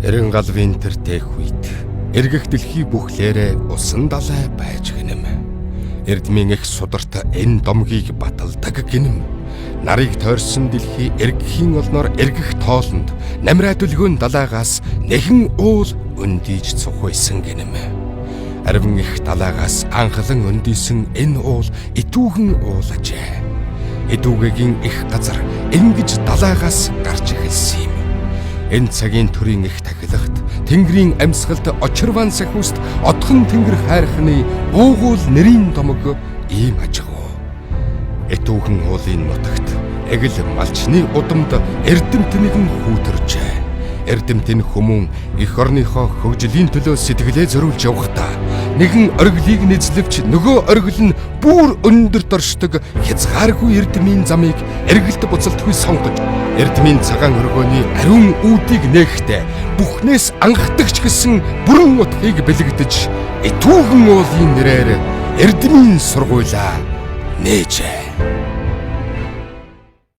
Эрен гал винтер тех үед эргэх дэлхий бүхлээрээ усан далай байж гинэм. Эрдмийн их сударт энэ домгийг баталдаг гинэм. Нарыг тойрсон дэлхий эргэхийн олноор эргэх тоолонд намраа дүлгөөн далайгаас нэгэн уул өндийж цухуйсан гинэм. Ариван их далайгаас анхлан өндийсэн энэ уул итүүхэн уул ажээ. Эдүүгэгийн их газар ингэж далайгаас гарч эхэлсэн юм. Энэ цагийн төрийн их тахилагт Тэнгэрийн амьсгалд очирван сахиуст одхон тэнгэр хайрхны буугуул нэрийн домог ийм ажигуу. Этүүхэн уулын нутагт эгэл малчны удамд эрдэмт нэгэн хүүтэржээ. Эрдэмтэн хүмүүн эх орныхоо хөгжлийн төлөө сэтгэлээ зориулж явахдаа нэгэн оргилыг нэзлэвч нөгөө оргил нь бүр өндөрт оршдог хязгааргүй эрдмийн замыг эргэлт буцалтгүй сонгож эрдмийн цагаан өргөөний ариун үүдийг нээхдээ бүхнээс анхдагч гэсэн бүрэн утгыг бэлэгдэж итүүхэн уулын нэрээр эрдмийн сургуулаа нээжээ.